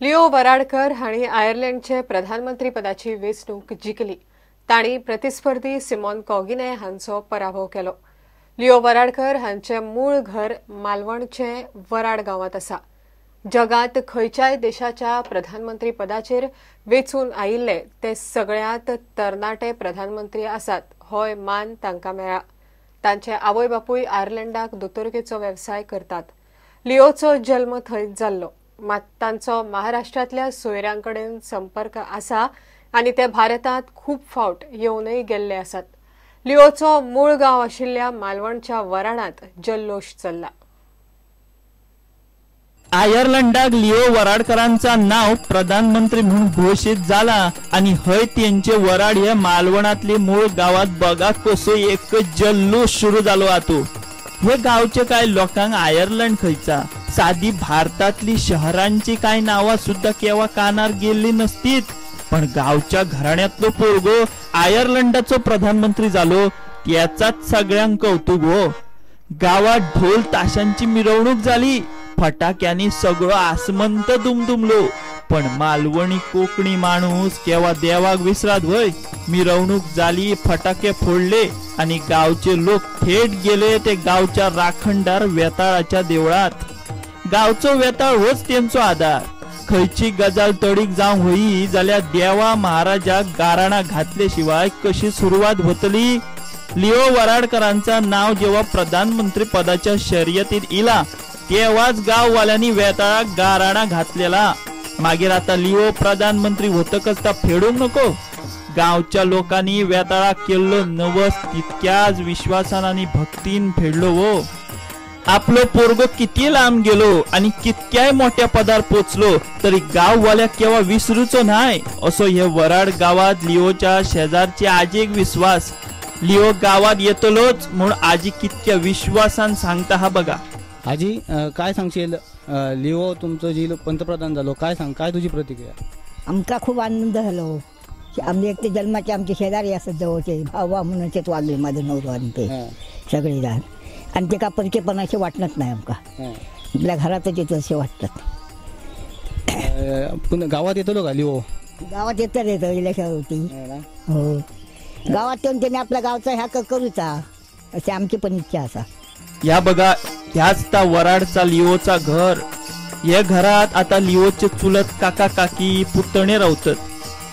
Leo Varadkar हांणी आयर्लंडचे प्रधानमंत्री पदाची वेंचणूक जिखली. तांणी प्रतिस्पर्धी सिमॉन कॉगिने हांचो पराभव केलो. लिओ वराडकर हांचे मूळ घर मालवणचे वराड गांवांत आसा. जगांत खंयच्याय देशाच्या प्रधानमंत्री पदाचेर वेंचून आयिल्ले ते सगळ्यांत तरणाटे प्रधानमंत्री आसात होय मान तांकां मेळ्ळा. तांचे आवय बापूय आयर्लंडाक दोतोरकेचो वेवसाय करतात. लिओचो जल्म थंयच जाल्लो, मात तांचो महाराष्ट्रांतल्या सोयऱ्यां कडेन संपर्क आसा आनी ते भारतांत खूब फावट येवनय गेल्ले आसात. लिओचो मूळ गांव आशिल्ल्या मालवणच्या वराडांत जल्लोश चल्ला. आयर्लंडाक लिओ वराडकरांचा नाव प्रधानमंत्री म्हणून घोषित झाला आणि हय त्यांचे वराड हे मालवणातले मूळ गावात बघा कसो एक जल्लोष सुरू झालो. आतो हे गावचे काय लोकांक आयर्लंड खंयचा, साधी भारतातली शहरांची काय नावा सुद्धा केव्हा कानार गेल्ली नसतीत, पण गावच्या घराण्यातलो पोरगो आयर्लंडाचो प्रधानमंत्री झालो त्याचाच सगळ्यांक कौतुक हो. गावात ढोल ताशांची मिरवणूक झाली, फटाक्यांनी सगळं आसमंत दुमदुमलो, पण मालवणी कोकणी माणूस केव्हा देवाक विसरात व्हय. मिरवणूक झाली, फटाके फोडले आणि गावचे लोक थेट गेले ते गावच्या राखणदार वेताळाच्या देवळात. गावचो वेताळ होच तेंचो आधार. खंयची गजाल तडीक जावंक होई जाल्यार देवा महाराजाक गाराणा घातले शिवाय कशी सुरवात होतली. लिओ वराडकरांचा नाव जेव्हा प्रधानमंत्री पदाच्या शर्यतीत इला तेव्हाच गाववाल्यांनी वेताळाक गाराणा घातलेला. मागीर आता लिओ प्रधानमंत्री होतकच ता फेडूंक नको. गावच्या लोकांनी वेताळाक केल्लो नवस तितक्याच विश्वासान आणि भक्तीन फेडलो हो. आपलो पोरगो किती लांब गेलो आणि कितक्याय मोठ्या पदार पोचलो तरी गाववाल्या केव्हा विसरूचो नाय असो हे वराड गावात लिओच्या शेजारची आजीक विश्वास. लिओ गावात येतलोच म्हणून आजी कितक्या विश्वासान सांगता हा बघा. आजी, काय सांगशील, लिओ तुमचं जी पंतप्रधान झालो, काय सांग, काय तुझी प्रतिक्रिया? आमका खूप आनंद झालो. आम्ही एक ते जन्माचे आमचे शेजारी असत जवळचे, भावा म्हणून वागले माझं नवरो आणि ते सगळे जण, आणि ते का परकेपणाचे वाटणार नाही आमका, आपल्या घरातच येतं असे वाटतात. पुन्हा गावात येतो का लिओ? गावात येतं येतं इलेक्शन होती हो, गावात येऊन त्याने आपल्या गावचा ह्या करूचा अशी आमची पण इच्छा असा. या बघा, ह्याच त्या वराडचा लिओचा घर. या घरात आता लिओचे चुलत काका काकी पुतणे रावतात.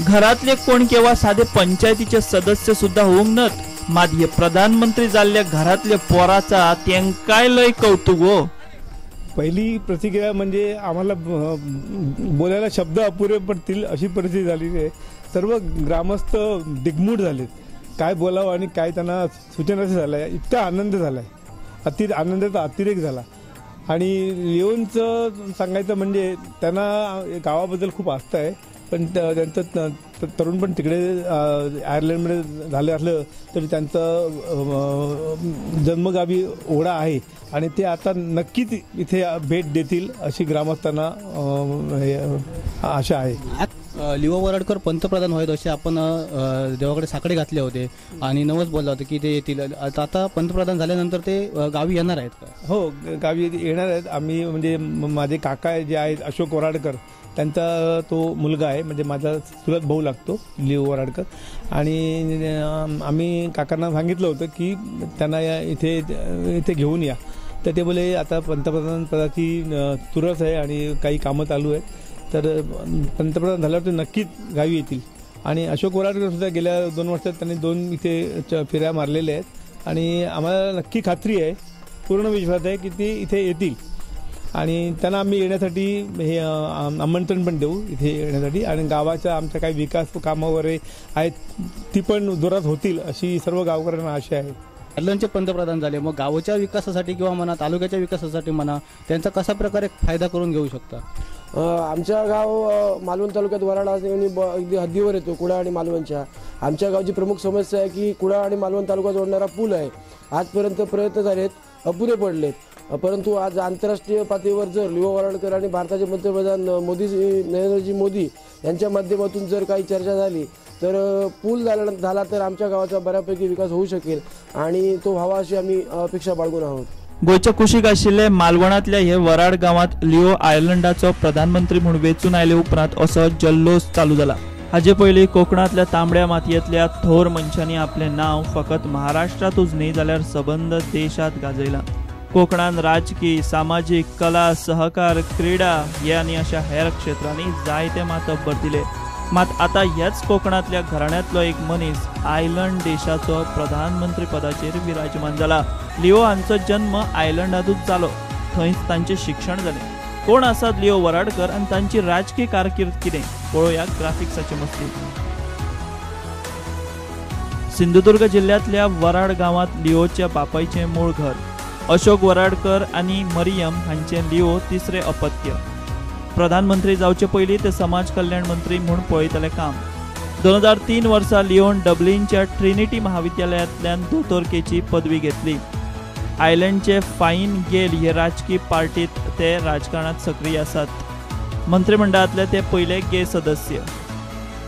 घरातले कोण केव्हा साधे पंचायतीचे सदस्य सुद्धा होऊंक नत, मात हे प्रधानमंत्री जाल्ल्या घरातले पोराचा तेंकाय लय कौतुक हो. पहिली प्रतिक्रिया म्हणजे आम्हाला बोलायला शब्द अपुरे पडतील अशी परिस्थिती झाली आहे. सर्व ग्रामस्थ दिग्मूढ झालेत, काय बोलावं आणि काय त्यांना सूचनाचं झालं आहे. इतका आनंद झाला आहे, आनंदाचा अतिरेक झाला. आणि लिओनचं सांगायचं म्हणजे त्यांना गावाबद्दल खूप आस्था आहे, पण त्यांचं तरुण पण तिकडे आयर्लंडमध्ये झालं असलं तरी त्यांचं जन्मगावी ओढा आहे आणि ते आता नक्कीच इथे भेट देतील अशी ग्रामस्थांना आशा आहे. लिओ वराडकर पंतप्रधान व्हावेत असे आपण देवाकडे साकडे घातले होते आणि नवस बोलला होता की ते येतील. आता पंतप्रधान झाल्यानंतर ते गावी येणार आहेत का? हो, गावी येणार आहेत. आम्ही म्हणजे माझे काका जे आहेत अशोक वराडकर, त्यांचा तो मुलगा आहे, म्हणजे माझा चुलत भाऊ लागतो लिओ वराडकर. आणि आम्ही काकांना सांगितलं होतं की त्यांना इथे इथे घेऊन या, तर ते बोले आता पंतप्रधान पदाची तुरस आहे आणि काही कामं चालू आहेत, तर पंतप्रधान झाल्यावर ते नक्कीच गावी येतील. आणि अशोक वराडकर सुद्धा गेल्या 2 वर्षात त्यांनी 2 इथे फेऱ्या मारलेल्या आहेत आणि आम्हाला नक्की खात्री आहे, पूर्ण विश्वास आहे की ते इथे येतील आणि त्यांना आम्ही येण्यासाठी हे आमंत्रण पण देऊ इथे येण्यासाठी. आणि गावाच्या आमच्या काही विकास कामं वगैरे आहेत ती पण जोरात होतील अशी सर्व गावकऱ्यांना आशा आहे. आयर्लंडचे पंतप्रधान झाले, मग गावाच्या विकासासाठी किंवा म्हणा तालुक्याच्या विकासासाठी म्हणा त्यांचा कशा प्रकारे फायदा करून घेऊ शकता? आमच्या गाव मालवण तालुक्यात वराड आणि अगदी हद्दीवर येतो कुडाळ आणि मालवणच्या. आमच्या गावची प्रमुख समस्या आहे की कुडाळ आणि मालवण तालुका जोडणारा पूल आहे. आजपर्यंत प्रयत्न झालेत, अपुरे पडलेत, परंतु आज आंतरराष्ट्रीय पातळीवर जर लिओ वराडकर आणि भारताचे पंतप्रधान मोदी नरेंद्रजी मोदी यांच्या माध्यमातून जर काही चर्चा झाली तर पूल झाला तर आमच्या गावाचा बऱ्यापैकी विकास होऊ शकेल आणि तो व्हावा अशी आम्ही अपेक्षा बाळगून आहोत. गोंयच्या कुशीक आशिल्ले मालवणांतल्या हे वराड गांवांत लिओ आयर्लंडाचो प्रधानमंत्री म्हूण वेंचून आयले उपरांत असो जल्लोश चालू जाला. हाजे पयलीं कोकणांतल्या तांबड्या मातयेंतल्या थोर मनशांनी आपलें नांव फकत महाराष्ट्रांतूच न्ही जाल्यार सबंद देशांत गाजयलां. कोकणान राजकी, सामाजीक, कला, सहकार, क्रीडा हे आनी अशा हेर क्षेत्रांनी जायते मातब्बर दिले. मात आतां ह्याच कोकणांतल्या घराण्यांतलो एक मनीस आयर्लंड देशाचो प्रधानमंत्री पदाचेर विराजमान जाला. लिओ हांचो जन्म आयर्लंडांतूच जालो, थंयच तांचें शिक्षण जालें. कोण आसात लिओ वराडकर आनी तांची राजकीय कारकीर्द कितें, पळोवया ग्राफिक्साचे मस्ती. सिंधुदुर्ग जिल्ल्यांतल्या वराड गांवांत लिओच्या बापायचें मूळ घर. अशोक वराडकर आनी मरियम हांचें लिओ तिसरें अपत्य. प्रधानमंत्री जावचे पयलीं ते समाज कल्याण मंत्री म्हूण पळयतले काम. 2003 वर्सा लिओन डब्लिनच्या ट्रिनिटी महाविद्यालयांतल्यान दोतोरकेची पदवी घेतली. आयर्लंडचे फाईन गेल हे राजकी पार्टीत ते राजकारणात सक्रीय आसात. मंत्रिमंडळांतले ते पयले गे सदस्य.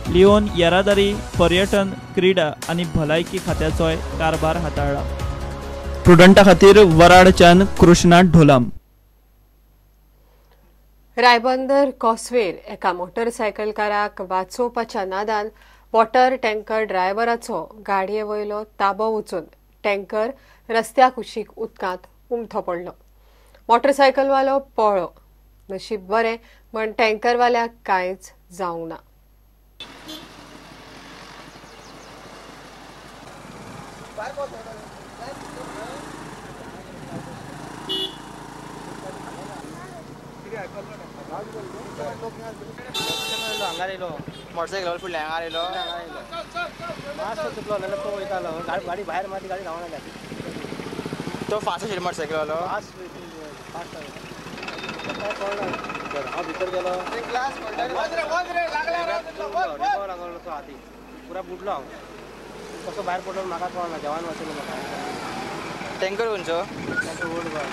लिओन येरादारी, पर्यटन, क्रीडा आनी भलायकी खात्याचोय कारभार हाताळ्ळा. प्रुडंटा खातीर वराडच्यान कृष्णा ढोलाम. रायबंदर कॉसवेर एका मोटरसायकलकाराक वाचोवपाच्या नादान वॉटर टँकर ड्रायव्हराचो गाडये वयलो ताबो वचून टँकर रस्त्या कुशीक उदकांत उमथो पडलो. मोटरसायकलवालो पळ्ळो. नशीब बरें म्हण टँकरवाल्याक कांयच जावंक ना. मोटरसायकल फुडल्या हांगा आयलो, मातसो चुकलो नाल्यार तो वयतालो, गाडी भायर मारली, गाडी धांवना जाली. तो फास्ट आशिल्लो मोटरसायकलवालो, फास्ट फास्ट कळना. हांव भितर गेलो, लागलो तो हाती पुरा बुडलो. हांव कसो भायर पडलो म्हाका कळना, देवान वाचयलो म्हाका. टँकर खंयचो? Tanker old Goa.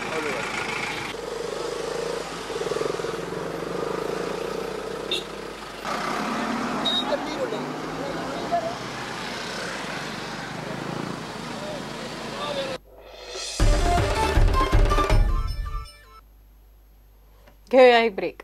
घेऊया एक ब्रेक.